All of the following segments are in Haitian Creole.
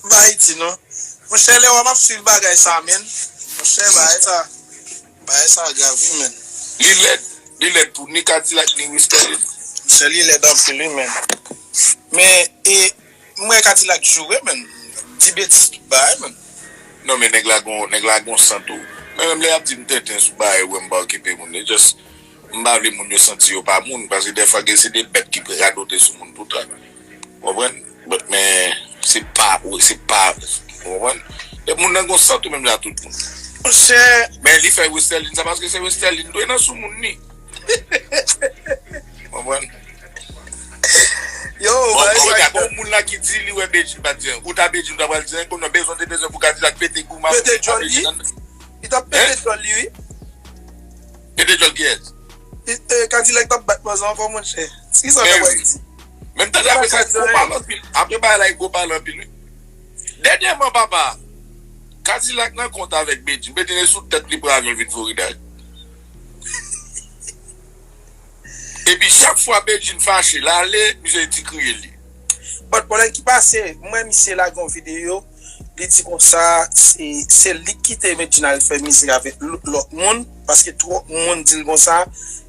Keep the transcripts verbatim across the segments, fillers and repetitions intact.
Ba Ayiti non. Monchè, lè w ap swiv bagay sa, menn. Monchè, bagay sa, bagay sa grav wi, menn. Li lèd, li lèd pou ni Kadilak ni Westerlin. Monchè, li lèd anpil wi, menn. Men, e, m wè Kadilak joure, menn. Di betiz tout bagay, menn. Non, men nèg la gon, nèg la gon san tou. Men menm lè y ap di m tenten sou bagay, ou wè m pa okipe moun. E just, m pa vle moun yo santi yo pa moun, paske dèfwa gen se de bèt ki radote sou moun toutan. Konprann? But, men, se pa, se pa, ou konprann? Lè moun nan gon san tou menm jan tout moun. Monchè. Men li fè Westerlin sa paske se Westerlin dwe nan sou moun ni. Konprann? Yo, bon, bagay bon, sa gade, bon, moun la ki di li wè Bedjine pa di anyen. Ou ta Bedjine, ou ta pral di anyen, konnen bezwen te bezwen pou Kadilak pete gouman. Pete djòl li. Li t ap pete djòl li, wi. Pete djòl kiyès? E, e, Kadilak t ap bat manzè ankò, monchè. Kisa w ta pral di? Menm tande apre sa, gwo pale anpil. Apre bagay la, gwo pale anpil, wi. Dènyèman, papa, Kadilak nan kont avèk Bedjine. Bedjine sou tèt li pran avyon vin Florida. Epi chak fwa Bedjine fache, l ale, misye di kriye li. But pwoblèm ki pase, m wè misye lage yon videyo, li di konsa, se, se li ki te Bedjine al fè mizik avèk l-, lòt moun, paske twòp moun di l konsa,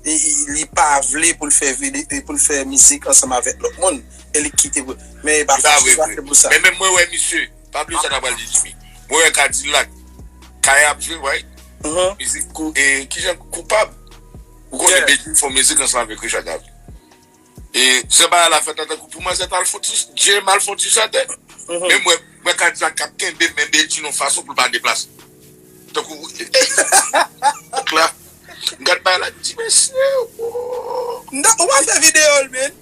e, e, li pa vle pou l fè vide-, e, pou l fè mizik ansanm avèk lòt moun. E li kite pou, men e pa fache, se pa vre pou sa. Men menm mwen wè misye, pa bliye sa ta pral di Jimmy. Mwen wè Kadilak, Kay ap jwe, right? Mizik kou, e, kijan koupab? Ou konnen Bedjine fè yon mizik ansanm avèk Richard Gavin. E, jan bagay la fèt la, tankou pou manzè t al fon ti, Jay mal fon ti chante. Men mwen, mwen Kadilak k ap kenbe men Bedjine yon fason pou l pa deplase. Tankou, tank la, m gad bagay la, m di, mesye, oh. Non, ou pa fè videyo l, men.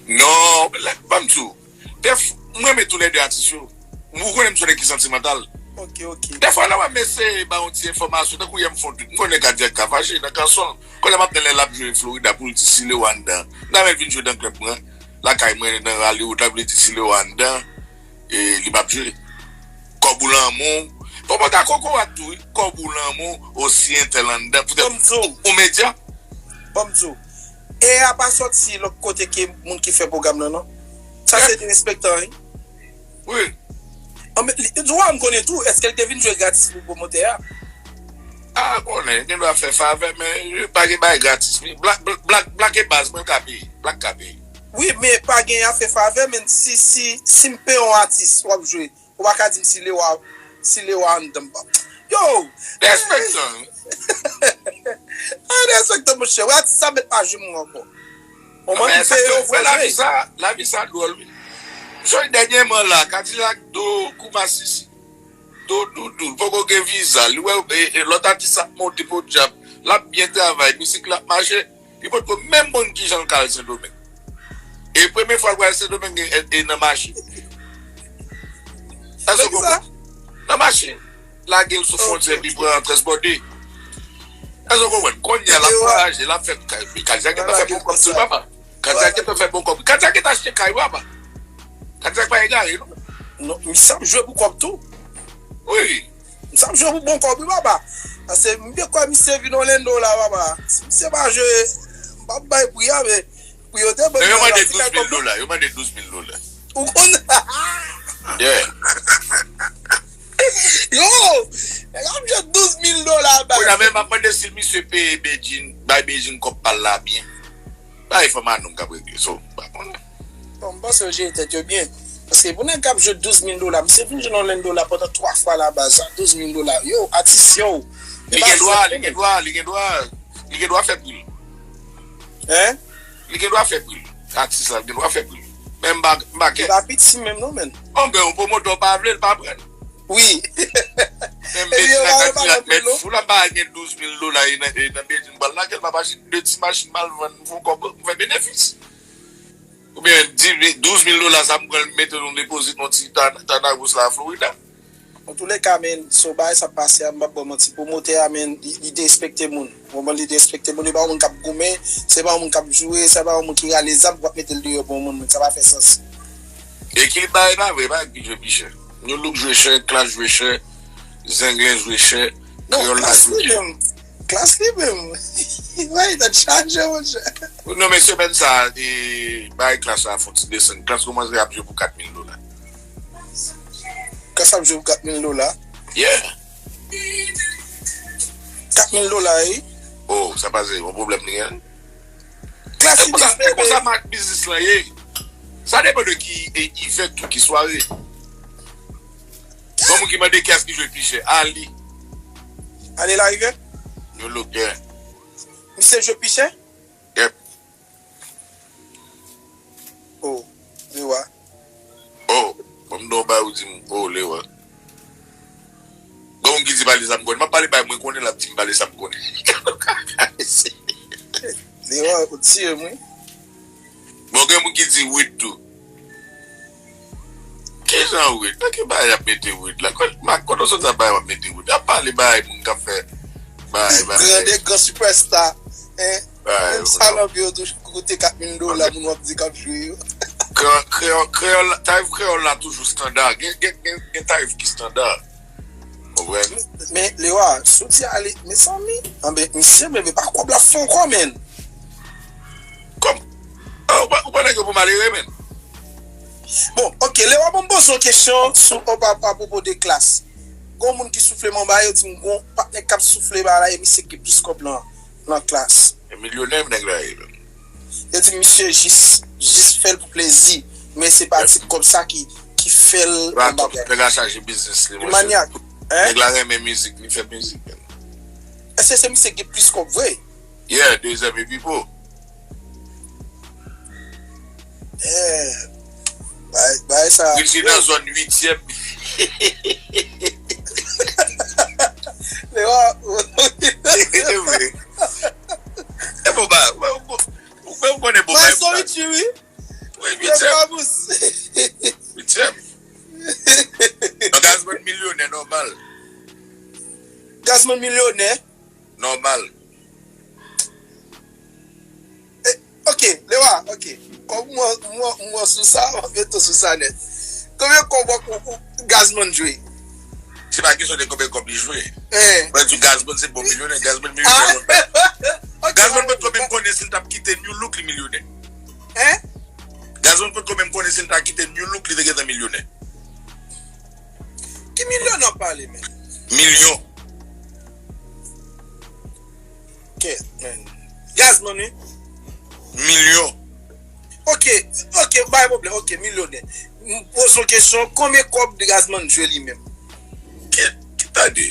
Non, lè, ban m di w, dèf-, m renmen toulède atis yo. Ou konnen m se yon nèg ki santimantal. Ok, ok. Dèfwa, lè w wè m eseye ba yon ti enfòmasyon, tankou yè m fè yon tweet, m konnen Kadilak ka fache nan kanson l. Kounye a m ap tann lè l ap jwe Florida pou l di Sileo anndan. Nan men l vin jwe nan klèb mwen, lakay mwen nan Hollywood la, pou l di Sileo anndan, e li p ap jwe. Kòb ou lanmou. Fò mwen ta kokorat tou, wi. Kòb ou lanmou, osi entèl anndan. Poutèt ou medya. Ban m di w. E a pa sòti lòt kote ke moun ki fè pwogram nan, non. Sa se derespektan, wi. Wi. An, men, li, dwa m konnen tou, èske l te vin jwe gratis pou pwomotè a? A, konnen, gen dwa fè favè, men, yo pa gen bagay gratis. Black, black, black, black e baz, mwen ka peye. Black ka peye. Wi, men pa gen afè favè, men si, si, si m peye yon atis, w ap jwe. Ou pa ka di m si Lewa, si Lewa anndan m pa. Yo! Derespektan, wi. A, derespektan, monchè. Wè, atis sa mèt pa jwe m ankò. Ou mande m peye yo vre jwe. Lavi sa, lavi sa dwòl, wi. Jodi dènyèman la, Kadilak dou kou masisi. Dou, dou, dou. Poko gen viza. Li wè, e, e, lòt atis ap monte podyab. L ap byen travay. Mizik la ap mache. Li potko menm konn kijan l ka al Sendomeng. E premye fwa l pral Sendomeng e, e nan machin. Èske w konprann? Nan machin. Lage l sou fwontyè epi pran transbòde. Èske w konprann? Kounye a l ap vwayaje, l ap fè kay. Kadilak gentan fè bon kòb tou, papa. Kadilak gentan fè bon kòb. Kadilak gentan achte kay, papa. Kadilak pa egare, non. Non, misye ap jwe pou kòb tou. Wi. Misye ap jwe pou bon kòb, wi, papa. Paske m te kwè misye vin Orlando la, papa. Si misye pa jwe, m p ap bay pri a, men pou yo te ban m. Yo mande douz mil dola, yo mande douz mil dola. Ou konn? Yeah. Yo! Nèg ap jwe douz mil dola, bay. Kounye a menm, m ap mande si misye peye Bedjine, bay Bedjine kòb pa l la byen. Bay fanm a nonm k ap regle, so, m pa konnen. Bon, m panse yo jere tèt yo byen. Paske pou nèg k ap jwe douz mil dola, misye vin jwenn Orlando la pandan twa fwa la baz, sa douz mil dola. Yo, atis, yo. Li gen dwa, li gen dwa, li gen dwa, li gen dwa fè pri l. Hein? Li gen dwa fè pri l. Atis la, li gen dwa fè pri l. Men m pa, m pa kè. Li pa piti menm non, menn. Bon, ben, yon pwomotè pa vle, l pa pran l. Wi. Men m Bedjine ak Kadilak mèt fou la, m pa gen douz mil dola e nan, e nan Bedjine m pral lage l, m ap achte de ti machin m al vann, m fè yon kòb, m fè benefis. Oubyen di, douz mil dola sa m pran l, m mete l nan depozit nan ti ta-, Tanagous la, Florida. Antouleka, men, sou bagay sa pase a, m p ap ba w manti, pwomotè a, men, li, li derespekte moun. Ou konprann, li derespekte moun, li pa yon moun k ap goumen, se pa yon moun k ap joure, se pa yon moun ki rale zam pou ap mete l deyò pou yon moun, men sa pa fè sans. Ekilib bagay pa vre, pa ki jwe pi chè. New Look jwe chè, Klass jwe chè, Zenglen jwe chè, Kreyòl la jwe chè. Klass li menm. Wè, li tèt chaje, monchè. Non, men semèn sa, e, bagay Klass la fon ti desann. Klass kòmanse ap jwe pou kat mil dola. Sa ap jwe pou kat mil dola. Yeah. Kat mil dola, wi. Oh, sa pa se yon pwoblèm li gen. Klasik. Se konsa, se konsa biznis lan ye. Sa depann de ki e, event ou ki sware. Gon moun ki mande kiyès ki jwe pi chè. Ali. Ali Larive? Yo look, yeah. Misye jwe pi chè? Yep. Oh, Lewa. Oh, bon, m di w bay ou di m, oh, Lewa. Gon moun ki di pale sa m konnen. M ap pale bay mwen konnen, l ap di m pale sa m konnen. Lewa, ou tiye m, wi. Bon, gen moun ki di wid tou. Kijan wid? Nan ki bagay y ap mete wid la? Kon, ma, kote w sot sa bagay w ap mete wid? Ap pale bagay moun k ap fè bagay, bagay. Gran de gran sipèsta. Hein? Bagay, menm sa, non. Lanbi yo toujou koute kat mil dola, moun w ap di k ap jwe yo. Kreyòl, kreyòl, kreyòl, tarif kreyòl la toujou estanda. Gen, gen, gen, gen tarif ki estanda. Konprann? Men, men, Lewa, si w di ale, mezanmi, anben, misye, men, men pa kòb la fè ankò, men. Kòm? Ah, ou pa, ou pa nèg yo pou malere, men. Bon, ok, Lewa, bon, m poze yon kesyon sou, a, a, apwopo de klas. Gon moun ki soufle m anba, yo di m gon patnè k ap soufle ba la, e misye ki gen plis kòb lan, lan klas. E milyonè nèg la ye, menm. Yo di misye jis, jis fè l pou plezi, men se pa ti kòb sa ki, ki fè l yon bagay. Nèg la chaje biznis li, monchè. Li manyak, hein? Nèg la renmen mizik, li fè mizik, menm. Èske se misye ki gen plis kòb vre? Yeah, dezyèm e Pipo. Eh, bay, bay sa. Richie nan zòn uityèm. Lewa. E vre. E bon, ba, ou, ou, ou, ou konnen bon bay. Bay sa Richie, wi. Wi, uityèm. Uityèm. Non, Gazman milyonè, nòmal. Gazman milyonè? Nòmal. Eh, ok, Lewa, ok. Kòm mwen, mwen, mwen sou sa, mwen mete sou sa nèt. Konbyen kòb ou, ou, Gazman jwe? Se pa kesyon de konbyen kòb li jwe. Eh. Mwen di Gazman se bon milyonè, Gazman milyonè. Ok, Gazman potko menm konnen si l t ap kite New Look li milyonè. Hein? Gazman potko menm konnen si l ta kite New Look li te gentan milyonè. Ki milyon w ap pale, men? Milyon. Kèt, men. Gazman, wi. Milyon. Ok, ok, pa gen pwoblèm. Ok, milyonè. M poze yon kesyon, konbyen kòb Gazman jwe li menm? Kèt, ki tande?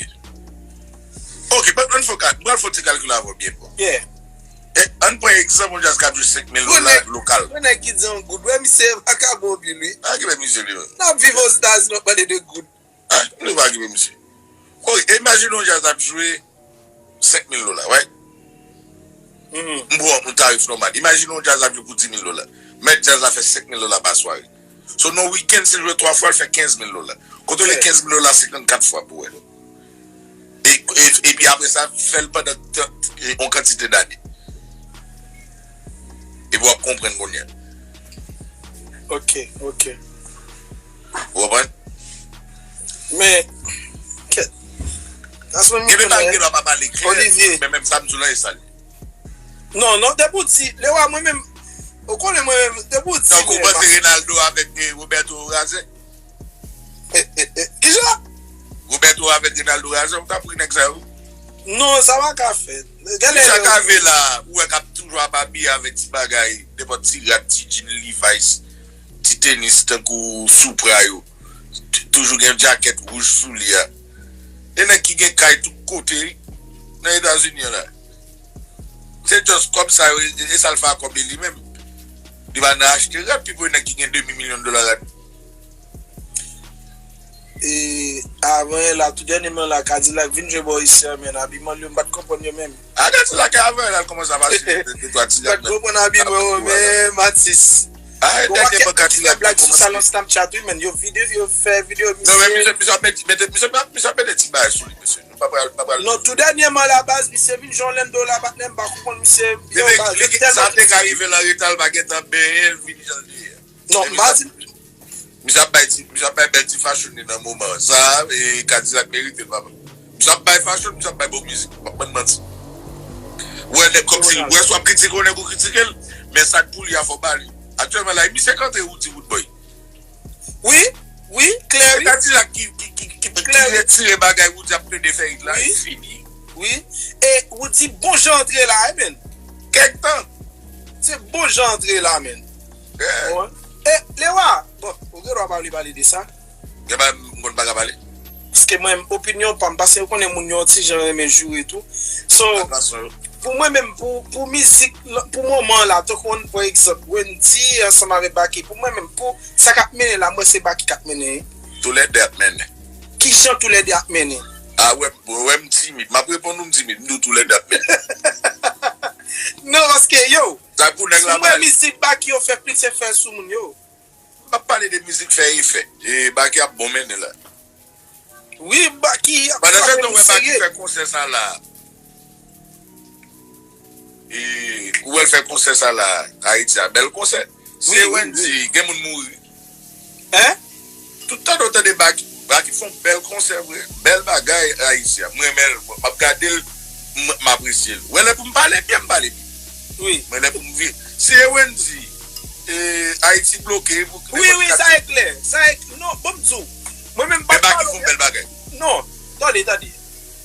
Ok, ban, ann fè yon ka-, m pral fè yon ti kalkil avè w byen fò. Yeah. E, ann pran egzanp yon djaz k ap jwe senk mil dola lokal. Yon nèg ki di yon goud. Wè, misye vakabon anpil, wi. A, ki lè misye li menm? N ap viv Ozetazini, w ap pale de goud. Ah, nou pa okipe misye. Bon, imajine yon djaz ap jwe senk mil dola, right? M pran yon tarif nòmal. Imajine yon djaz ap jwe pou dis mil dola. Mèt djaz la fè senk mil dola pa sware. So, nan wikenn, si l jwe twa fwa, l fè kenz mil dola. Kote w le kenz mil dola senkannkat fwa pou wè? E, e, epi apre sa, fè l pandan tan, e, yon kantite dane. Epi w ap konprann kounye a. Ok, ok. Ou konprann? Men, kèt. Gason, gen de bagay gen dwa pa pale klè, Olivier. Men menm sa m di w la, e sa l ye. Non, non, depi w di, Lewa, mwen menm, ou konnen mwen menm, depi w di, tankou w panse Renaldo avèk, eh, Roberto Razen. Kijan? Roberto avèk Renaldo Razen, ou t ap ri nèg sa yo. Non, sa pa ka fèt. Gade Richard Cavé la, ou wè k ap toujou ap abiye avèk ti bagay, nenpòt ti rad, ti jean Levi's, ti tenis tankou Supra yo. T-, toujou gen djakèt wouj sou li a. E nèg ki gen kay tout kote, wi, nan Etazini an la. Se just kòb sa yo, e, e sa l fè a kòb li, li menm. Li pa nan achte rad, pi pou nèg ki gen demi milyon dola rad. E, avan yè la, tou dènyèman la, Kadilak vin jwe bò isi a, men abiman li yo, m pa t konprann yo menm. A, Kadilak avan yè la, l kòmanse ap achte de, de twa ti rad. M pa t konprann abiman yo, men Matis. A, e dènyèman Kadilak la kòmanse. Blag sou sa nan Snapchat, wi, men yo videyo, yo fè videyo misye. Non, men misye, misye ap mete, mete, misye ap, misye ap mete ti bagay sou li, mesye. Nou pa pral, pa pral. Non, tou dènyèman la, baz, misye vin jwe yon Lendo la, patnè, m pa konprann misye. Yo, baz, li, li, sa te ka rive l an reta, l pa gentan benyen, l vini jan l te ye a. Non, m pa di. Misye ap bay ti, misye ap bay bèl ti fashion li nan moman sa, e Kadilak merite l, papa. Misye ap bay fashion, misye ap bay bon mizik, m ap ban n manti. Ou wè, nèg kòmsi, ou wè, si w ap kritike yon nèg, ou kritike l, men sa k pou li a, fò w ba li. Aktyèlman la, e misye k antre Roody Roodboy. Wi, wi, klè, wi. Kadilak ki, ki, Klè. Retire bagay Roody ap plede fè it la, wi, li fini. Wi. E Roody bon jan antre la, wi, men. Kèk tan. Se bon jan antre la, men. Yeah. Bon. E, Lewa, bon, ou gen dwa pa vle pale de sa. Gen bagay m konn pa ka pale. Paske mwen, opinyon pa m, paske ou konnen moun yo yon ti jan renmen joure tou. So, pou mwen menm, pou, pou mizik, pou moman la, tankou, pa egzanp, Wendy ansanm avèk Baky, pou mwen menm, pou sa k ap mennen la, mwen se Baky k ap mennen. Toulède ap mennen. Kijan toulède ap mennen? A, wè, wè m timid. M ap reponn ou m timid. M di w toulède ap mennen. Non, paske, yo, sa pou nèg la, si mwen mizik Baky yo fè plis efè sou moun yo. M ap pale de mizik fè efè. E Baky ap bon mennen la. Wi, Baky ap frape moun serye. Pandan se tan, w wè Baky fè konsè sa la. E, ou wè l fè konsè sa la, Ayiti a, bèl konsè. Se Wendy, gen moun mouri. Hein? Tout tan w tande Baky, Baky fè yon bèl konsè vre. Bèl bagay, Ayiti a. M renmen l. M ap gade l, m, m apresye l. Ou wè lè pou m pale byen, m pale byen. Wi. Men lè pou m vin. Si e Wendy, e, Ayiti bloke, pou wi, wi, sa e klè. Sa e, non, bon, m di w. Mwen menm, m pa pale. Men Baky fè yon bèl bagay. Non, tande, tande.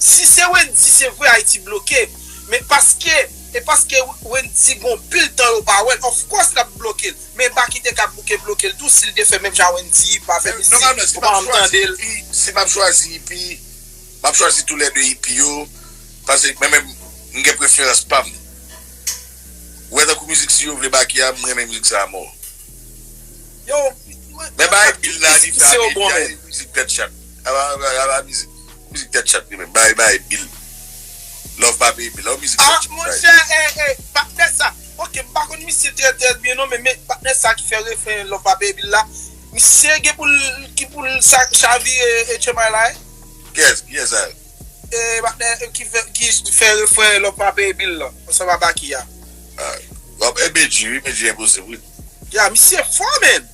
Si se Wendy, se vre, Ayiti bloke. Men paske, e paske Wendy gon pil tan yo pa wè l, of course, l ap bloke l. Men Baky te ka bouke bloke l tou, si l te fè menm jan Wendy, pa fè mizik, ou pa janm tande l. Si m ap chwazi hippie, m ap chwazi toulède hippie yo, paske mwen menm, m gen preferans pa m. Ou wè tankou mizik Si yo vle Baky a, m renmen mizik sa a mò. Yo, men bay Bill la, li fè a, mizik tèt chat. Aba, aba, aba, mizik, mizik tèt chat li menm. Bay, bay Bill. Love pa peye Bill. Yon mizik tèt chat. Ah, monchè, eh, eh, patnè sa. Ok, m pa konn misye trè, trè byen non, men, men patnè sa ki fè refren Love pa peye Bill la. Misye gen pou l, ki pou l sa, chavire, eh, Tchemay la, eh. Kiyès, kiyès sa? E, patnè, e, ki fè, ki fè refren Love pa peye Bill la, ansanm ak Baky a. Ah, bon, e Medjy, wi, Medjy enposib, wi. Ya, misye fò, men.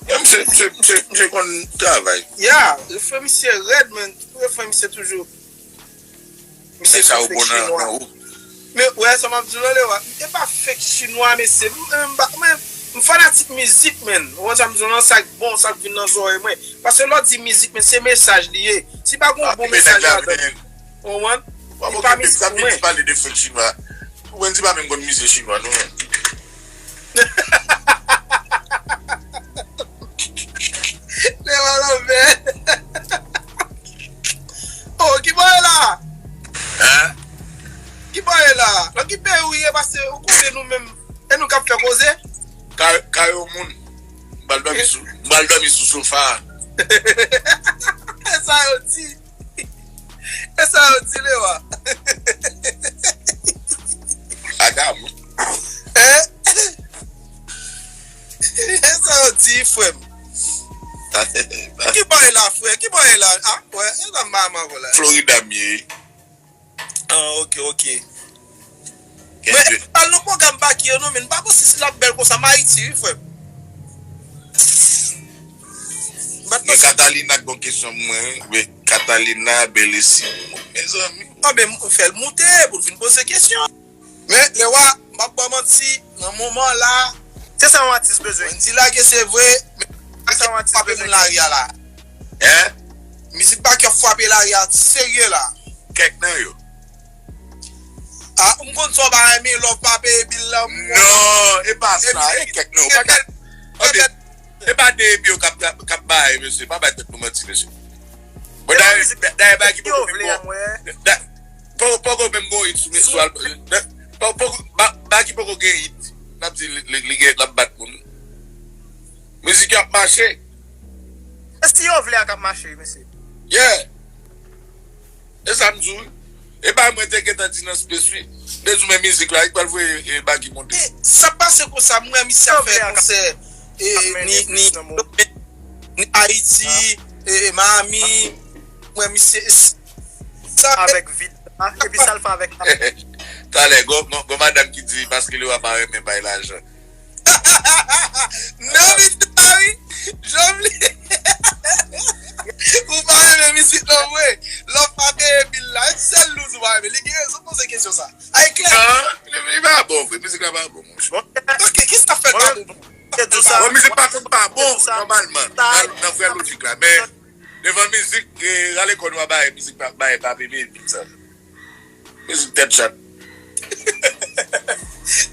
Ya, misye, misye, misye, misye konn travay. Ya, refren misye rèd, men. Refren misye toujou. Misye sa ou bon nan, nan ou. Men, wè, sa m ap di w la, Lewa. E pa fake chinwa, mesye. M, m, m, m fanatik mizik, men. Ou wè sa m di w lan, sa k bon, sa k vin nan zòrèy mwen. Paske lè w di mizik, men se mesaj li ye. Si pa gen yon bon mesaj ladan l, ou konprann? Li pa mizik pou mwen. Pale de fake chinwa. Wendy pa menm konn mizik chinwa, non. Lewa lanmè. Oh, ki bò e la? Hein? Ki bò e la? Nan ki peyi w ye? Paske ou konnen nou menm, e nou k ap fè koze. Ka, kay yon moun. M pral dòmi sou, m pral dòmi sou sofa a. E sa yo di. E sa yo di, Lewa. Aga, mwen. Hein? E sa yo di, frè m. Ki bò e la, frè? Ki bò e la? Ah, wè, e nan mama, vòlè. Florida m ye. Ah, ok, ok. Men, al nan pwogram Baky yo non, men pa posib si l ap bèl konsa, m Ayiti, wi, frè m. Men Catalina k gon kesyon pou mwen, wi. Catalina, Belesi, mezanmi. Ah, men, fè l moute pou l vin poze kesyon. Men, Lewa, m ap ba w manti, nan moman la, se sa yon atis bezwen. Wendy lage, se vre, men se sa yon atis bezwen. Frape moun lari a la. Hein? Mizik Baky ap frape lari a serye la. Kèk nan yo. Ah, m konn sa w pa renmen Love pa peye bil la. Non, e pa sa, e kèk nan yo. Pa ka, tande, e pa de epi yo k ap, k ap bay, mesye. Pa bay tèt nou manti, mesye. Bon, dayè, dayè, Baky poko menm bon. Poko, poko menm gon hit sou, sou album. Poko, Baky poko gen hit. N ap di li, li, li gen, l ap bat moun. Mizik yo ap mache. E si yo vle a k ap mache, mesye. Yeah. E sa m di w wi. E bay mwen te gentan di nan space wi. M te di w men mizik la, li pral voye, e, Baky monte. E sa pase konsa, m wè misye ap fè konsè, e, ni, ni, ni Ayiti, e, Miami, m wè misye, e, sa avèk vid la, epi sa l fè avèk la. Talè, gon, gon, gon madanm ki di paske Lewa pa renmen bay lajan. Non, misye pa wi. Jovli. Ou pa renmen mizik non vre. Lè w pa peye bil la, e sèl louz ou pa renmen. Li gen rezon poze kesyon sa. Ay klè. Non, li, li pa bon vre. Mizik la pa bon, monchè. Ok, kisa fè l pa bon? Bon, mizik pa konn pa bon, nòmalman. Nan, nan vrè lojik la. Men, Devan mizik, e, rale kò nou a bay mizik pa bay pa bebe, tout sa. Mizik tèt chat.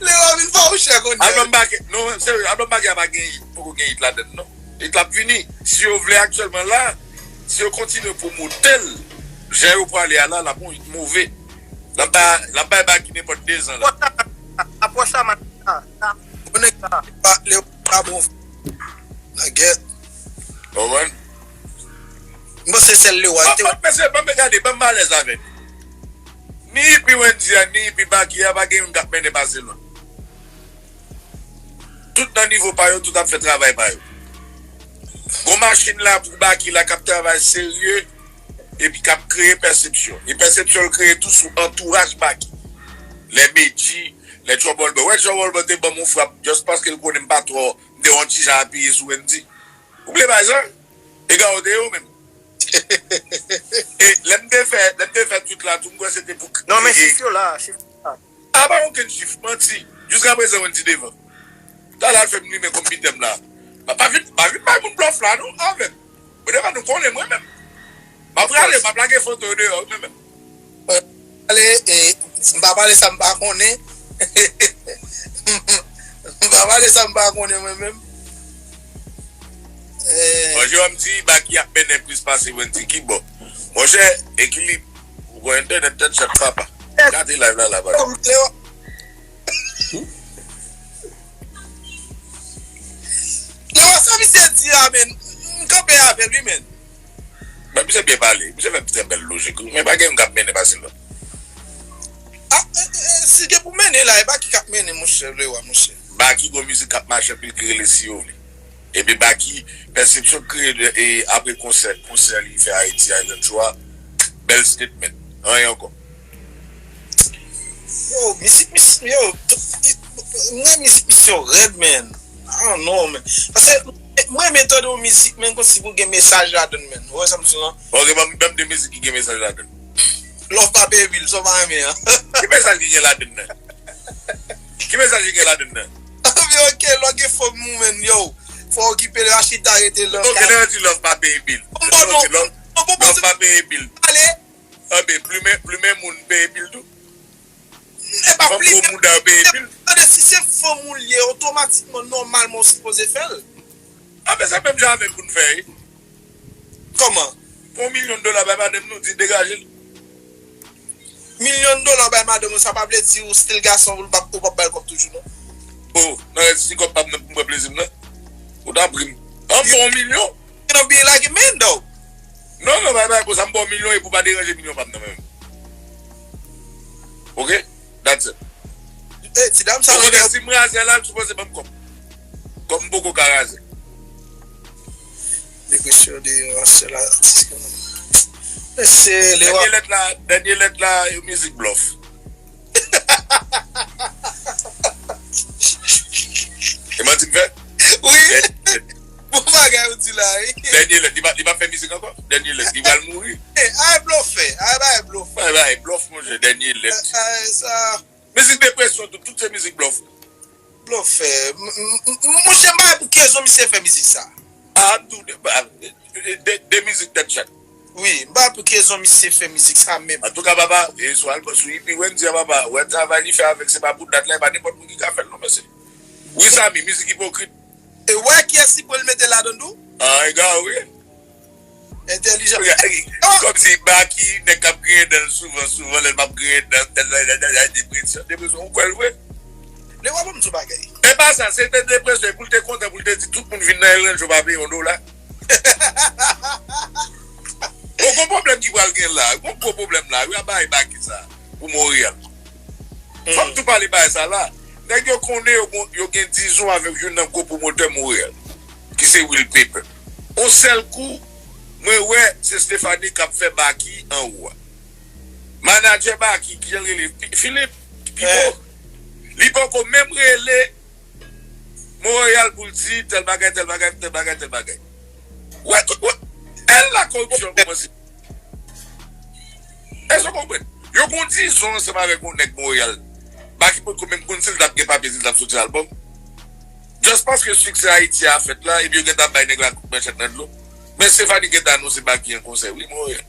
Lewa vin fè w chè konnen. Album Baky, non, serye, album Baky a pa gen hit, poko gen hit ladann non. Hit la ap vini. Si yo vle aktyèlman la, si yo kontinye pwomote l, jan yo prale a la, l ap yon hit move. L ap bay, l ap bay Baky nenpòt de zan la. Apwòch la, apwòch la, man. Sa, sa, konnen sa. Lewa pa bon. Nègèt. Konprann? M panse sèl Lewa te. Ban m gade, ban m alèz avè nou. Ni ipi Wendy a, ni ipi Baky a, pa gen youn k ap mennen pase lòt. Tout nan nivo pa yo, tout ap fè travay pa yo. Gon machin la pou Baky la k ap travay serye, epi k ap kreye pèsepsyon. E pèsepsyon l kreye tou sou antouraj Baky. Lè Medjy, lè Trouble Boy. Wè Trouble Boy te ban m yon frap, just paske l konnen m pa twò, m te yon ti jan apiye sou Wendy. Ou bliye bagay sa? Ega w te ye ou menm. E lè m te fè, lè m te fè twit la tou, m kwè se te pou. Non, men chif yo la, chif yo la. A pa okenn chif, manti. Jiskaprezan, Wendy devan. Talè al fè m limen kòm bitèm la. Pa, pa vin, pa vin bay moun blòf la, non, avè m. Mwen devan nou konnen mwen menm. M ap prale, m ap lage foto yo deyò, mwen menm. Ale, e, m pa pale sa m pa konnen. M pa pale sa m pa konnen mwen menm. Bon, Jewòm di Baky ap mennen plis pase Wendy ki bò. Monchè, Ekilib, ou gon entènèt tèt chat papa. Gade live la la baz. Lewa sa misye di a, men, m kanpe avè l wi, men. Men misye byen pale, misye fè trè bèl lojik wi, men pa gen youn k ap mennen pase lòt. A, e, e, si gen pou mennen la, e Baky k ap mennen, monchè, Lewa, monchè. Baky gon mizik k ap mache anpil ki rele Si yo vle. Epi Baky, pèsepsyon k kreye de, e, apre konsè, konsè li fè Ayiti Island Show a, bèl statement. Anyen ankò. Yo, mizik, mizik, yo, mwen mizik misye rèd, men. I don't know, men. Paske mwen renmen tande yon mizik, men konsi pou gen mesaj ladann, men. Ou wè sa m di lan? Ok, ban m, ban m de mizik ki gen mesaj ladann. Love pa peye bil, sa w pa renmen an. Ki mesaj ki gen ladann nan? Ki mesaj ki gen ladann nan? Anben, ok, lè w gen fanm ou, men, yo. Fò w okipe l, pa chita rete lan. Ok, lè yo di love pa peye bil. Bon, non, non, non, love pa peye bil. Ale. Anben, plimen, plimen moun peye bil tou. E pa fanm gwo mouda yo peye bil. Tande, si se fanm ou l ye, otomatikman, nòmalman, ou sipoze fè l. Anben, se menm jan avè l pou n fè, wi. Kòman? Pran yon milyon dola bay madanm nou, di degaje l. Milyon dola w bay madanm ou, sa pa vle di ou still gason, ou p ap, ou p ap ba l kòb toujou, non. Oh, nan rèd si kòb pa m nan pou m pran plezi m nan. Ou t ap ri m. An bon milyon. Nan byen lage men, dog. Non, non, bay, bay, konsa m ba w milyon epi w pa deranje milyon pa m nan men m. Ok? That's it. Hey, ti dam sa. Okontrè, si m razè la, l sipoze ban m kòb. Kòm m poko ka razè. Depresyon de yon sèl atis. Mesye, Lewa. Dènye lèt la, dènye lèt la, yon mizik blòf. E manti m fè? Wi. Bon bagay ou di la, wi. Dènye lèt, li pa, li pa fè mizik ankò? Dènye lèt, li pral mouri. Ay blòfè, ay bay blòf. Ay bay blòf, monchè, dènye lèt. Ay sa. Mizik depresyon tou, tout se mizik blòf. Blòfè. M, m, m, monchè, m pa wè pou ki rezon misye fè mizik sa. A, m tou de, de, de, de mizik tèt chat. Wi, m pa wè pou ki rezon misye fè mizik sa menm. Antouka, papa, e sou album, sou E P Wendy a, papa, wè travay li fè avèk, se pa pou dat la, e pa nenpòt moun ki ka fè l non, mesye. Wi, Samy, mizik ipokrit. E wè kiyès li pran l mete ladan l tou? A, ega, wi. Entèlijan. Kòmsi Baky, nèg k ap griyen dan l souvan, souvan, lè l p ap griyen dan l, tèl, depresyon, depresyon, ou kwè l vre? Lewa, ban m di w bagay. E pa sa, se te depresyon, e pou l te kontan, pou l te di tout moun vin nan L N J, yo pa peye yon dola. Bon, gon pwoblèm ki pral gen la, gon gwo pwoblèm la, yo ap bay Baky sa, pou Monreyal. Fò m tou pale bagay sa la. Nèg yo konnen yo, yo gen dizon avèk youn nan gwo pwomotè Monreyal, ki se Will Paper. On sèl kou, mwen wè se Stephanie k ap fè Baky anwo a. Manadjè Baky, kijan l rele? Philippe? Pipo? Li poko menm rele Monreyal pou l di tèl bagay, tèl bagay, tèl bagay, tèl bagay. Wè, wè, e la koripsyon kòmanse. Èske w konprann? Yo gon dizon ansanm avèk yon nèg Monreyal. Baky potko menm konn si l t ap gen papye, si l t ap soti albòm. Just paske siksè Ayiti a fèt la, epi yo gentan bay nèg la kout manchèt nan dlo. Men Stefani gentan anonse Baky an konsè, wi, Monreyal.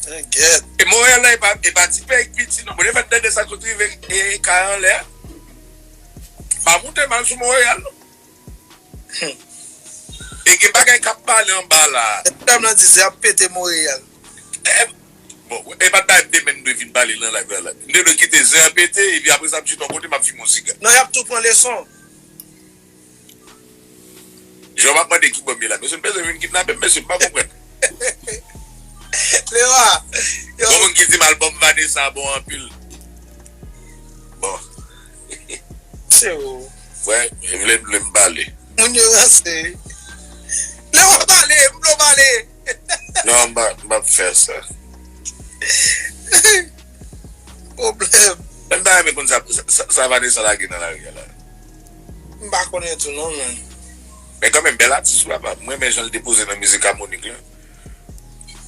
Tengèt. E Monreyal la, e pa, e pa ti peyi k piti, non. Bon, e fèt tande sa k sot rive, e, kay anlè a. Pa moute mal sou Monreyal, non. E gen bagay k ap pale anba la. Dam nan di, se ap pete Monreyal. E, bon, e pa t bay m demen m dwe vin pale nan live la, la. M te dwe kite zen an pete, epi apre sa, m chita yon kote, m ap fimen yon siga. Non, y ap tou pran leson. Jan m ap mande ki bò m ye la. Mesye, m bezwen vin kidnape m, mesye, m pa konprann. Lewa, yo. Gon moun ki di m albòm Vanessa bon anpil. Bon. Se ou. Vre, vle, vle m pale. Moun yo ranse. Lewa pale, m vle w pale. Non, m pa, m p ap fè sa. Pwoblèm. M ta renmen konn sa, sa, sa, sa Vanessa lage nan lari a la. M pa konnen tou non, men. Men kanmenm, bèl atis, wi, papa. M renmen jan l depoze nan mizik Amonik la.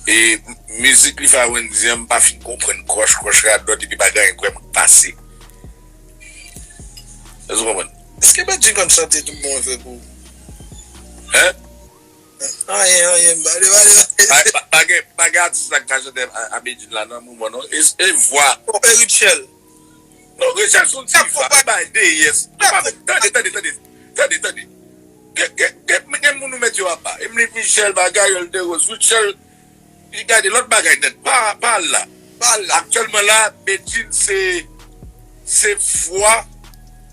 E m-, mizik li fè a Wendy an, m pa fin konprann kòch, kòch radòt, epi pa gen anyen k vrèman k pase. Èske w konprann? Èske Bedjine konn chante tout bon vre pou ou? Hein? Anyen, anyen, m pale, pale, pale. Pa, pa, pa gen, pa gen atis la k ka chante a, a Bedjine la nan moman, non. E, e vwa. Oh, e Rutshelle. Non, Rutshelle se yon ti fa, li bay deyès. Li pa fè, tande, tande, tande. Tande, tande. Gen, gen, gen, gen moun ou mete yo apa. Emily Michel, bagay, Yol Derose, Rutshelle, li gade lòt bagay nèt. Pa, pa al la. Pa al la. Aktyèlman la, Bedjine se, se vwa,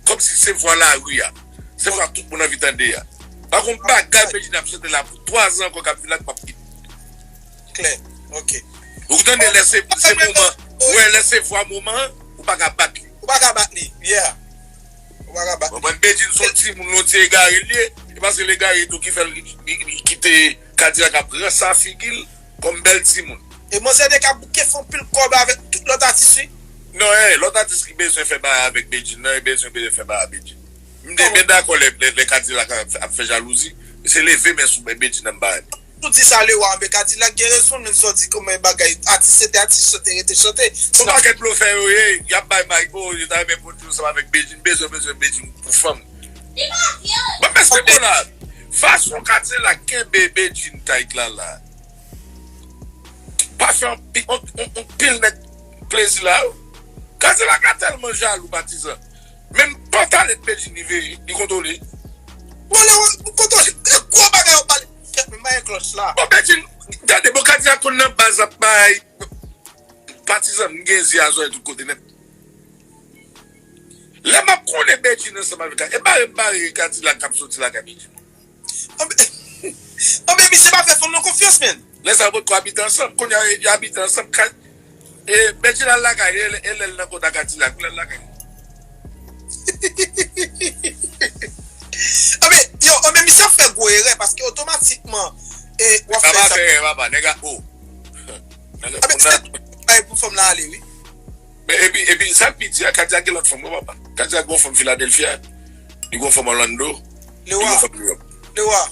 kòmsi se vwa lari a. Se vwa tout moun anvi tande a. Pa gon bagay Bedjine ap chante la pou twa zan ankò k ap vin la k p ap kite. Klè. Ok. Ou tande lè se, se moman, ou wè lè se vwa moman an, ou pa ka bat li. Ou pa ka bat li, yeah. Ou pa ka bat li. Konprann, Bedjine se yon timoun, yon ti egare li ye. E paske l egare tou ki fè l, li, li, li kite Kadilak ap ranse figi l kòm bèl timoun. E manzè te ka bouke fè anpil kòb avèk tout lòt atis, wi. Non, eh, lòt atis ki bezwen fè bagay avèk Bedjine nan, e bezwen, bezwen fè bagay avèk Bedjine. M te byen dakò lè, lè, lè Kadilak ap, ap fè jalouzi. Se leve men sou Bedjine nan bagay. Ou di sa Lewa, men Kadilak gen rezon, men sa w di kòman bagay, atis rete atis, chante rete chante. Yon pakèt blofè yo ye, y ap bay may, oh, yo ta renmen pwodui ansanm avèk Bedjine, bezwen, bezwen Bedjine pou fanm. Bon, mèsi Nicolas. Fason Kadilak kenbe Bedjine tight la la. Pa fè yon pi-, yon, yon, yon pil nèg plezi la, wi. Kadilak la tèlman jalou, patizan. Menm pantalèt Bedjine li veye, li kontwole. Bon, lè w kontwole, e gwo bagay w pale. Kèt, men bay klòch la. Bon, Bedjine, tande, bon, Kadilak konn nan baz ap bay patizan, m gen zye a zòrèy tout kote nèt. Lè m ap konnen Bedjine ansanm avèk, e bare m bare Kadilak k ap soti lakay Bedjine. Anben, anben, misye pa fè fanm nan konfyans, menn. Lè sa yo potko abite ansanm, kounye a, y abite ansanm, ka, e, Bedjine al lakay, e, e lè l nan kontak Kadilak, lè l lakay. Anben, yo, anben, misye ap fè gwo erè, paske otomatikman, e, w ap fè sa. Papa fè erè, papa, nèg a, oh. Anben, se bay pou fanm nan ale, wi. Men epi, epi, sa k pi di a, Kadilak gen lòt fanm, wi, papa. Kadilak gen yon fanm Philadelphia, li gen yon fanm Orlando, li gen yon fanm New York. Lewa,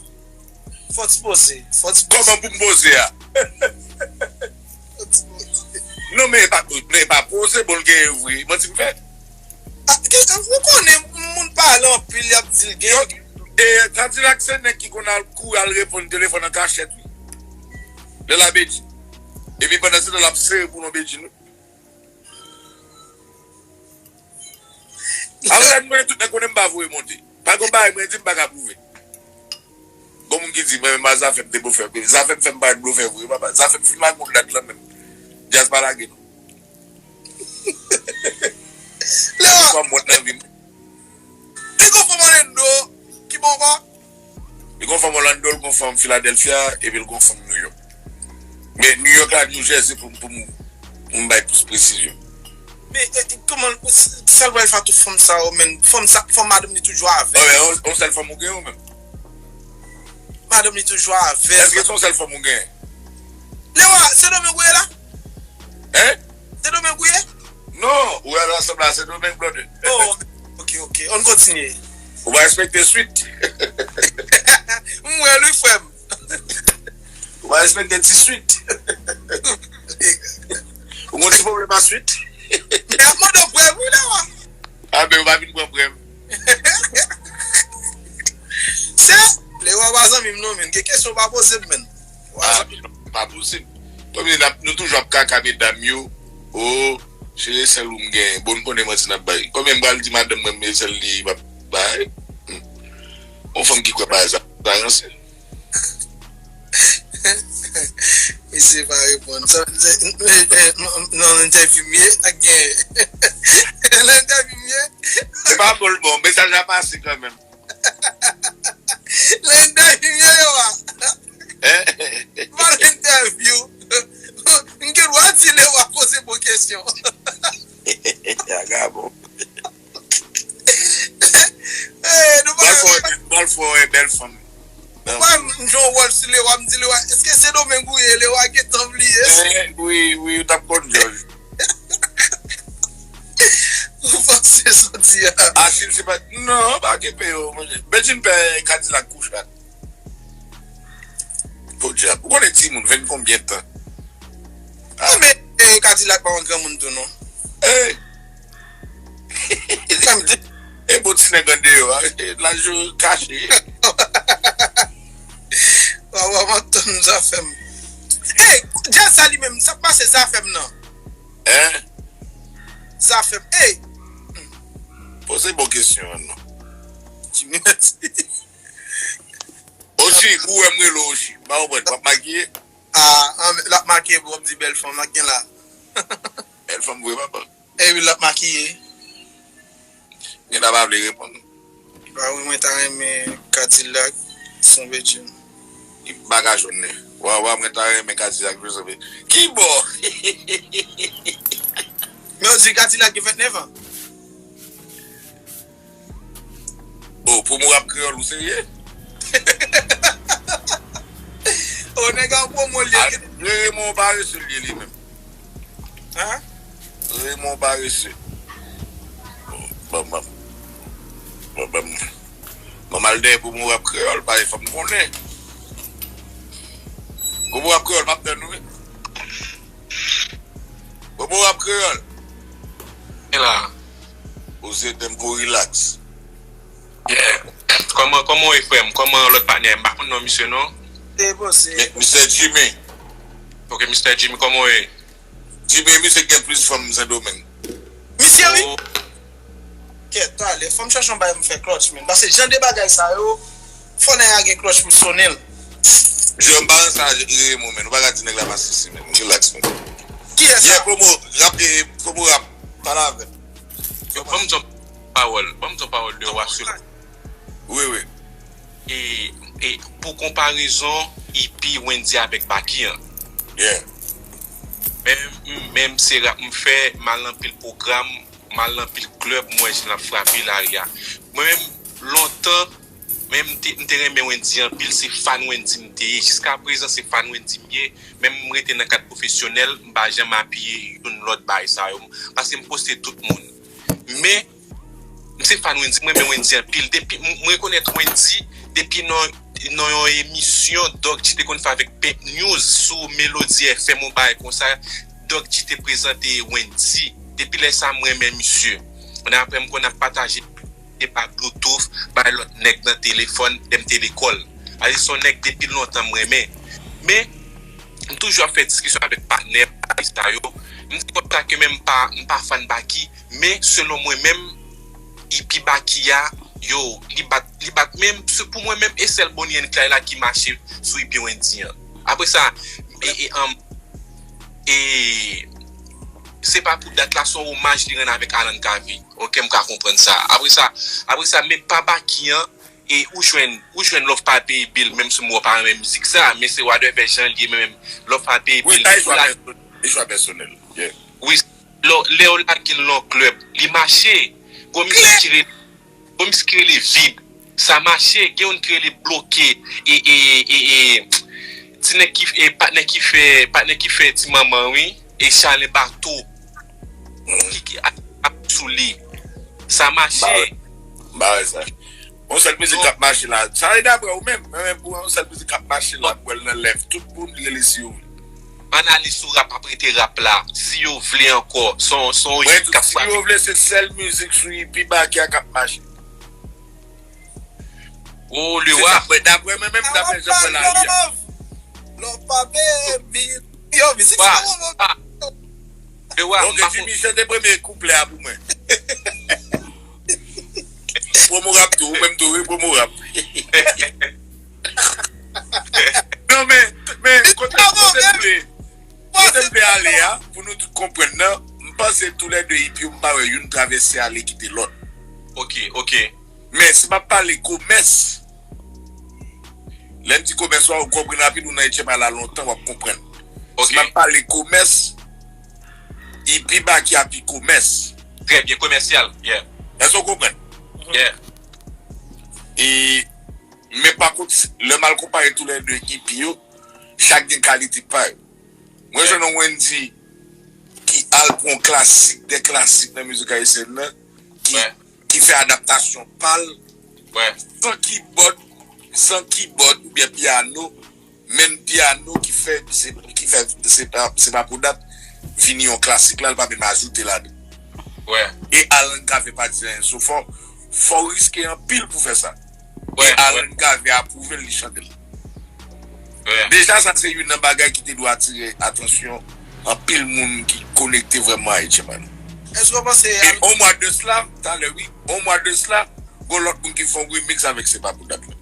fò w ti poze, fò w ti poze. Kòman pou m poze a? Fò w ti poze. Non, men e pa, men e pa poze, bon, l genyen vre. Manti m fè? Ah, ki, ou konnen moun pale anpil, y ap di l genyen. Yo, e, Kadilak se nèg ki konn al kouri al reponn telefòn an kachèt, wi. Lè l a Bedjine. Epi pandan se tan, l ap sere pou non Bedjine, wi. Apre sa, mwen tout nèg konnen m pa voye monte. Pa gon bagay mwen di m pa ka pwouve. Gon moun ki di mwen menm a Zafèm te blofè. Zafèm fè m parèt blofè vre, papa. Zafèm fin ak moun dat lan menm. Djaz pa lage non. Lewa. Fò m mont nan vi m. Li gon fanm Orlando ki bon ankò? Li gon fanm Orlando, li gon fanm Philadelphia, epi li gon fanm New York. Men New York la, New Jersey pou, pou m, pou m bay plis presizyon. Men, e, e, kòman, sa l pral fè a tout fanm sa yo, men fanm sa, fanm madanm li toujou avè l. Bon, men, yon, yon sèl fanm ou gen ou menm? Madanm li toujou avè l. Èske se yon sèl fanm ou gen? Lewa, Sendomeng ou ye la? Hein? Sendomeng ou ye? Non, ou wè ansanm la Sendomeng, brother. Oh, ok, ok. Ann kontinye. Ou pa respekte swit. M wè l wi, frè m. Ou pa respekte ti swit. Ou gon ti pwoblèm a swit. Men ap mande w prèv wi, Lewa. A, men ou pa vin pran prèv. Se Lewa pa zanmi m non, men gen kesyon w pa poze m, men. Ah, non, pa posib. Kòm nou toujou ap kaka medam yo, o, cheri, sèl ou m gen. Bon, nou konnen manti n ap bay. Konbyen m pral di madanm mwen, men sèl li m ap bay? Hmm. Yon fanm ki kwè bagay sa, sa ranse. Misye pa reponn. Sa, se, eh, eh, non, nan entèvyou m ye, ak gen. Nan entèvyou m ye. Se pa bon, bon, mesaj la pase kanmenm. Nan entèvyou m ye, yo a. Hein? Pa nan entèvyou. M gen dwa di Lewa poze bon kesyon. Vagabon. Eh, nou pa Bèl fò, bèl fò, bèl fanm. Ou pa m jwe yon wòl sou Lewa, m di Lewa, èske Sendomeng ou ye? Lewa gentan bliye. Eh, wi, wi, ou t ap konn jòj. Ou panse sa w di a? Achil, se pa, non, pa kenbe yo, monchè. Bedjine pè Kadilak kouchat. Podyab. Ou konnen timoun, venn konbyen tan? Ah. Non, men, eh, Kadilak pa yon granmoun tou, non. Eh! Sa m di, e bon ti nèg andeyò a, laj yo kache. Waw, waw, m ap tann Zafèm. Ey, djaz sa li menm, sa k pase Zafèm nan? Hein? Zafèm, ey! Poze bon kesyon an non. Jimmy Matisse. Ochi, ou wè m rele w Ochi. M pa konprann, w ap makiye? Ah, ah, l ap makiye pou w ap di bèl fanm, ak gen la. Bèl fanm vre, papa. Epi l ap makiye. Gen ta pa vle reponn. Ba wi, mwen ta renmen Kadilak, Son Bedjine. Li pa ka jwenn li. Wa, wa, mwen ta renmen Kadilak, Son Bedjine. Ki bò? Men yo di Kadilak gen vennèf an. Oh, pou mwen rap kreyòl, ou serye? Oh, nèg an pwomo l ye. Ah, Raymond parese l ye li menm. Hein? Raymond parese. Bon, bon, bon, bon, bon. Bon, m al dèyè pou mwen rap kreyòl, pa fò m konnen. Pou mwen rap kreyòl, m ap tann ou wi. Pou mwen rap kreyòl. E la. Ou se tèm pou relax. Yeah. Kòman, kòman w ye, frè m? Kòman lòt patnè? M pa konn non misye, non. Te poze. Mi-, Mister Jimmy. Ok, Mister Jimmy, kòman w ye? Jimmy, misye gen plis fanm Sendomeng. Misye, wi. Oh. Kèt, talè, fò m chèche yon bagay m fè klòtch, men. Paske jan de bagay sa yo, fò nèg la gen klòtch pou sonnen l. Jè, m pa nan sa, Raymond, men. Ou pa ka di nèg la masisi, men. Relax, men. Kiyès sa? Yeah, Komo, rap, eh, Komo rap. Pale avè m. Yo, ban m di yon pawòl. Ban m di yon pawòl de wa sou. Wi, wi. E, e pou konparezon, epi Wendy avèk Baky an. Yeah. Menm, menm se rap m fè, m al anpil pwogram, m al anpil klèb, m wè jan l ap frape lari a. Mwen menm, lontan, men m te, m te renmen Wendy anpil, se fan Wendy m te ye. Jiska prezan, se fan Wendy m ye. Menm m rete nan kad pwofesyonèl, m pa janm apiye youn lòt bagay sa yo. Paske m poste tout moun. Men, m se fan Wendy, m renmen Wendy anpil. Depi, m, m rekonèt Wendy depi nan, nan yon emisyon Doc G te konn fè avèk Pep News sou Melody F M, yon bagay konsa. Doc G te prezante Wendy. Depi lè sa, m renmen misye. Mwen apre, m konn ap pataje pa Bluetooth, bay lòt nèg nan telefòn, lè m te lekòl. Alè se yon nèg depi lontan m renmen. Men, m toujou ap fè diskisyon avèk patnè m, bagay sa yo. M di konsa ke menm m pa, m pa fan Baky, men selon mwen menm, epi Baky a, yo, li bat, li bat menm, se pou mwen menm, e sèl Bonnie and Clyde la ki mache sou epi Wendy an. Apre sa, e, e, um, e, se pa pou dat la, se yon omaj li rann avèk Alan Cavé. Ok, m ka konprann sa. Apre sa, apre sa, men pa Baky an, e ou jwenn, ou jwenn Love pa peye bil, menm si m wè w pa renmen mizik sa, men se wadèvè jan l ye, men menm Love pa peye bil. Wi, sa e chwa pèsonèl. E chwa pèsonèl. Yeah. Wi, lè, lè w lage l nan klèb, li mache. Gon mizik ki rele, gon mizik ki rele Vid. Sa mache, gen youn ki rele Bloke. E, e, e, e, ti nèg ki, e, patnè ki fè, patnè ki fè Ti Manman, wi. E Chalen Bato. Ki, ki, a, a, sou li. Sa mache. Ba wè, ba wè sa. Yon sèl mizik k ap mache la. Sa e daprè ou menm. Mwen menm pou yon sèl mizik k ap mache la, pou wè l nan lèv. Tout moun rele si yo vle. Ann ale sou rap, ap rete rap la. Si yo vle ankò. Son, son hit k ap frape. Si yo vle, se sèl mizik sou epi Baky a k ap mache. Oh, le roi. Daprè mwen menm, daprè jan mwen la ri a. Love pa baby. Yo, mizik sa bon. Le roi. Ok, Jimmy, chante premye kouplè a pou mwen. Promo rap tou, ou menm tou, wi, promo rap. Non, men, men, kote, kote m vle, kote m vle ale a, pou nou tout konprann nan, m panse toulède ipi yo, m pa wè youn travèse ale kite lòt. Ok, ok. Men, si m ap pale komès, lè m di komès, ou konprann rapid, ou nan H M I la lontan, w ap konprann. Ok. Si m ap pale komès, ipi Baky a pi komès. Trè byen, komèsyal, yeah. Èske w konprann? Yeah. E, men pa kont, lè m al konpare toulède ipi yo, chak gen kalite pa yo. Mwen jwenn yon Wendy ki al pran yon klasik dè klasik nan mizik ayisyèn nan, ki, ki fè adaptasyon pa l, san kibòd, san kibòd oubyen pyano, menm pyano ki fè, se, ki fè, se pa, se pa pou dat, vini yon klasik la, l pa menm ajoute ladan. E Alan Cavé pa di anyen. So, fò, fò w riske anpil pou fè sa. E Alan Cavé apwouve l, li chante l. Deja, sa se youn nan bagay ki te dwe atire atansyon anpil moun ki konekte vrèman a H M I. Èske w panse... E on mwa de sla, talè wi, on mwa de sla, gon lòt moun ki fè yon remix avèk Se pa pou dat la.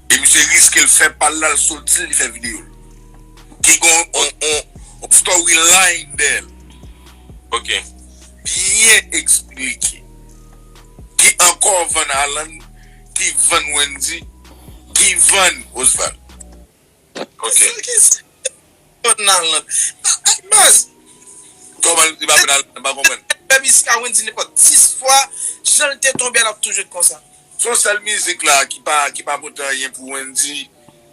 E misye riske l fè pa l la, l soti l, li fè videyo l. Ki gon on, on, on storyline dèyè l. Ok. Byen eksplike. Ki ankò vann Alan, ki vann Wendy, ki vann Osval. Ok. Sa ki se vann Alan? A, a, baz. Kòman li pa vann Alan? M pa konprann. Fè mizik a Wendy nenpòt dis fwa, jan l te tonbe a, l ap toujou ret konsa. Se yon sèl mizik la ki pa, ki pa pote anyen pou Wendy,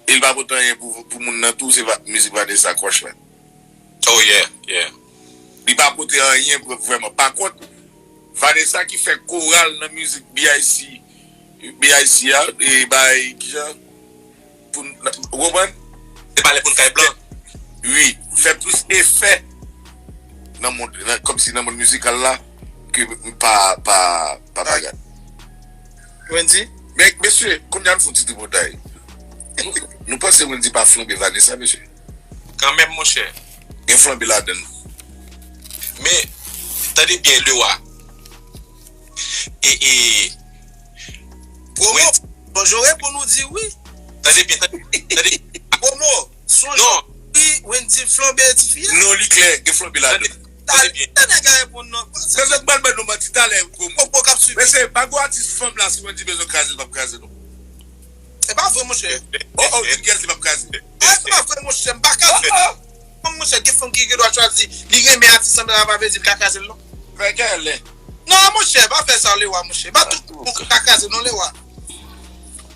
e li pa pote anyen pou, pou moun nan tou, se va, mizik Vanessa Crush la. Oh, yeah, yeah. Li pa pote anyen vre-, vrèman. Pa kont, Vanessa ki fè koral nan mizik B I C, B I C a, e bay, kijan, pou n, ou konprann? Se pale pou n kay blan. Wi, fè plis efè nan mond, nan, kòmsi nan mond mizikal la, ke pa, pa, pa bagay. Wendy? Men, mesye, kounye a n fout ti tripotay. Nou, nou panse Wendy pa flanbe Vanessa, mesye? Kanmenm, monchè. Gen flanbe ladan l. Men, tande byen, Lewa. E, e, Promo, Wendy, sonje w pou nou di wi. Tande byen, tande, tande. Promo, sonje w, non, wi, Wendy flanbe tifi a. Non, li klè, gen flanbe ladan l. Tande, tande byen. Tande nèg la reponn non. Bezwen bal ban nou manti talè, Promo. Promo k ap swiv. Mesye, pa gon atis fanm la, si Wendy bezwen kraze l, l p ap kraze non. Se pa vre, monchè. Oh, oh, di kiyès li p ap kraze. Ah, se pa vre, monchè, m pa ka di. Oh, oh. Fanm, monchè, gen fanm ki gen dwa chwazi, li renmen atis an, men sa pa vle di l ka kraze l, non. Fè kè lè. Non, monchè, pa fè sa, Lewa, monchè. Pa tout moun ka kraze, non, Lewa.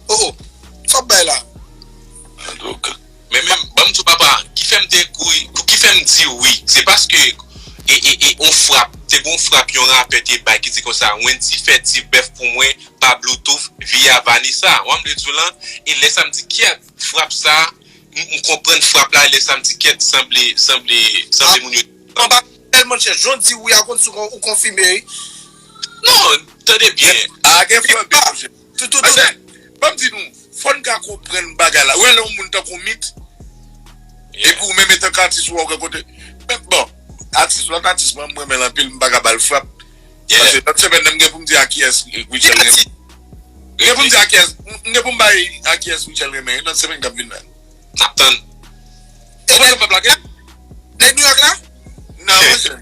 Oh, oh. Sa w bay la. Antouka. Men menm, ban m di w, papa, ki fè m te kouri, ki fè m di wi, se paske, e, e, e, on frap, te gon frap yon rapè te bay ki di konsa, Wendy fè ti bèf pou mwen, pa Bluetooth via Vanessa. Ou wè m te di w lan, e lè sa m di kyèt, frap sa, m, m konprann frap la, e lè sa m di kyèt, sanble, sanble, sanble moun yo. Mwen pa tèlman chèch, jan w di wi a konn si w kon-, ou konfime wi. Non, tande byen. A gen flanbe, monchè. Tout, tout, tout. Ban m di nou, fò n ka konprann bagay la. Ou wè lè yon moun tankou Mit, epi ou menm etanke atis ou wè ou gen kote. Men bon, atis, lòt atis mwen, m renmen l anpil, m pa ka ba l frap. Paske lòt semèn nan, m gen pou m di a kiyès Rutshelle renmen. M gen pou m di a kiyès, m gen pou m bay a kiyès Rutshelle renmen, lòt semèn k ap vin la. N ap tann. Ou panse pèp la gen? Nèg New York la? Non, monchè.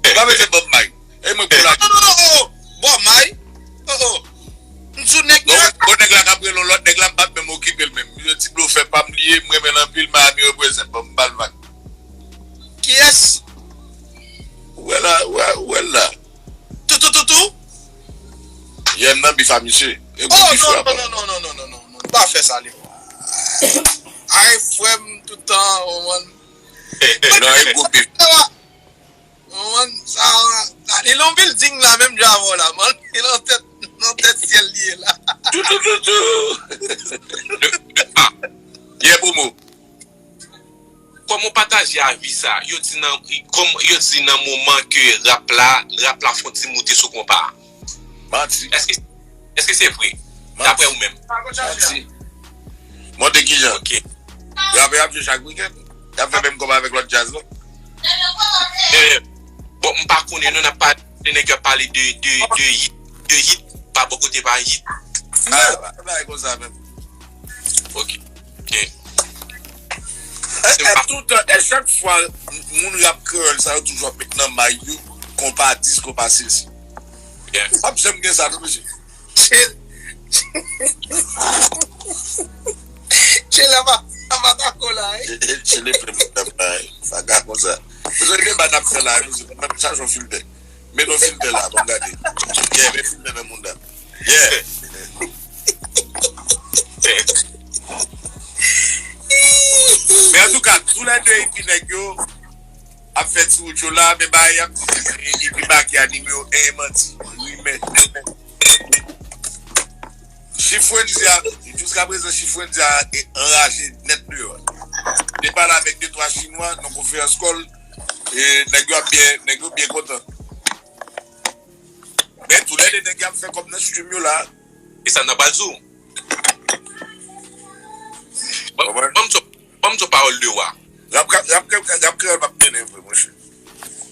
Ou pa mete Bob May. E mwen pou la. Non, non, non, oh, oh. Bob May. Oh, oh. M sou nèg New York. Bon, nèg la k ap rele yon lòt nèg la, m p ap menm okipe l menm. Misye ti blofè pa m li ye, m renmen l anpil, Miami represent. Bon, m ba l vag. Kiyès? Ou wè la, ou wè, ou wè la. Tou, tou, tou, tou? Yè m nan bif a misye. E gwo bif la. Oh, non, non, non, non, non, non, non, non. Pa fè sa, li. Ay, frè m, tout tan, oh, man. Non, e gwo bif. Oh, man, sa, sa, li nan building la, menm jan avè w la, man. Li nan tèt, nan tèt syèl li ye la. Tou, tou, tou, tou. Yè Promo. Kòman w pataje avi sa? Yo di nan, kòm, yo di nan moman ke rap la, rap la fè yon ti moute sou konpa a. Manti. Èske, èske se vre? Daprè ou menm. Manti. Monte kijan? Ok. Rapè ap jwe chak wikenn. Y ap fè menm kòb avèk lòt djaz la. Eh, bon, m pa konnen non, n ap pale de nèg yo ap pale de, de, de hit, de hit, pa bò kote pa hit. Ah, bagay konsa menm. Ok. Ok. E, e, toutan, e chak fwa moun rap kreyòl sa yo toujou ap met nan may yo konpa dis, konpa sesi. Yeah. P ap janm gen sa non mesye. Tchele. Tchele ava, ava tako la wi. Tchele plen moun nan bay. Sa ka konsa. Bezwen deba n ap fè la, nou se menm chache yon filtè. Met yon filtè la, ban m gade. Yeah, met filtè nan moun nan. Yeah. Men antouka, toulède epi nèg yo ap fè ti wout yo la, men bagay y ap di, epi Baky a nimewo en manti, rimè. Chif Wendy a, jiskaprezan chif Wendy a e anraje nèt deyò. Te pale avèk de twa chinwa nan konferans kòl, e nèg yo ap byen, nèg yo byen kontan. Men toulède nèg y ap fè kòb nan stream yo la. E sa n ap pral di w. Ban m di w, ban m di w pawòl de wa. Rap, rap, rap, rap kreyòl p ap mennen vre, monchè.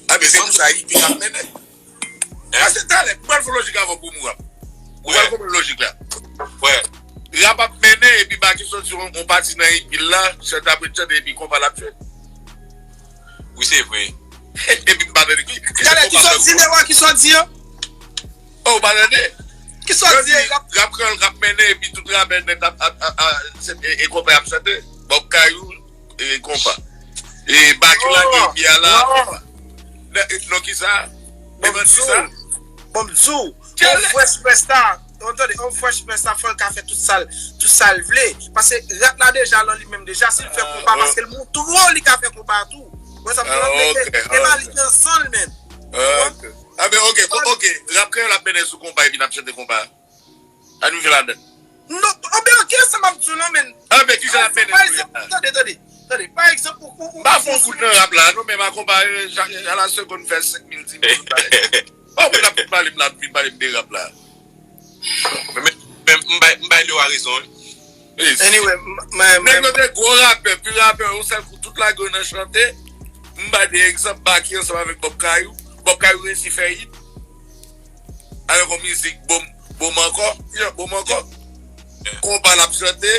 A, men se pou sa, epi k ap mennen. Paske talè, m pral fè lojik avan pou m rap. Ou pral konprann lojik la. Rap ap mennen, epi Baky soti yon, yon pati nan epi l la, chante apre chante, epi konpa l ap jwe. Wi, se vre. Epi m pa tande ki. Talè, ki sòt di, Lewa, ki sòt di yo? Oh, ou pa tande? Ki sòt di, rap kreyòl k ap mennen, epi tout rapè nèt ap, ap, ap, ap, e, e konpa y ap chante. Bòb Kayou, e konpa. E Baky lage epi a la, konpa. Non, e, non, ki sa? E ban di sa? Bon, m di w, yon fresh presta, yon tande, yon fresh presta, fò l ka fè tout sa l, tout sa l vle. Paske rap la deja lan li menm deja, si l fè konpa, paske l moun twò, li ka fè konpa tou. Wè sa m di w, e pa li ki nan san l menm. Ah, ben, ok, ok, rap kreyòl ap mennen sou konpa, epi n ap chante konpa. Ann rive ladan. Non, anben, ok, sa m ap di w lan, men. Anben, kijan l ap mennen tou la? Tande, tande, tande. Pa egzanp, ou, ou, ou. Pa fè yon kout nan rap la, non, men pa konpare, a la segonn fè senk mil, dis mil, tout bagay. Oh, moun ap vin pale m la, vin pale m de rap la. Men, men, men, m bay, m bay Lewa rezon, wi. Anyway, m, m, nèg yo te gwo rapè, pi rapè, yon sèl kou, tout lage yo nan chante. M bay de egzanp, Baky ansanm avèk Bòb Kayou. Bòb Kayou reyisi fè hit. Avèk yon mizik, bon, bon m ankò, bon m ankò. Konpa l ap chante,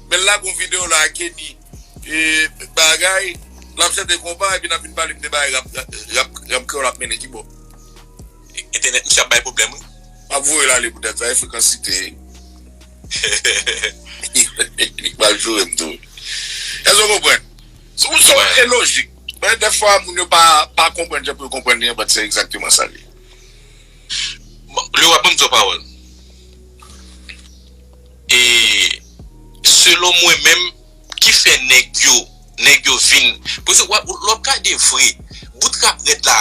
men l lage yon videyo la, Kenny, e, bagay, l ap chante konpa, epi n ap vin pale m de bagay rap, rap, rap kreyòl ap mennen ki bò. Entènèt misye ap bay pwoblèm, wi. M ap voye l ale poutèt sa, e frekansite. Li pral joure m tou. Èske w konprann? Se yon, se yon, e lojik. Men dèfwa, moun yo pa, pa konprann jan pou yo konprann li an, but se egzakteman sa l ye. Bon, Lewa, ban m di w pawòl. E, selon mwen menm, ki fè nèg yo, nèg yo vin. Paske w ap, lè w ap gade vre, bout rap rèd la,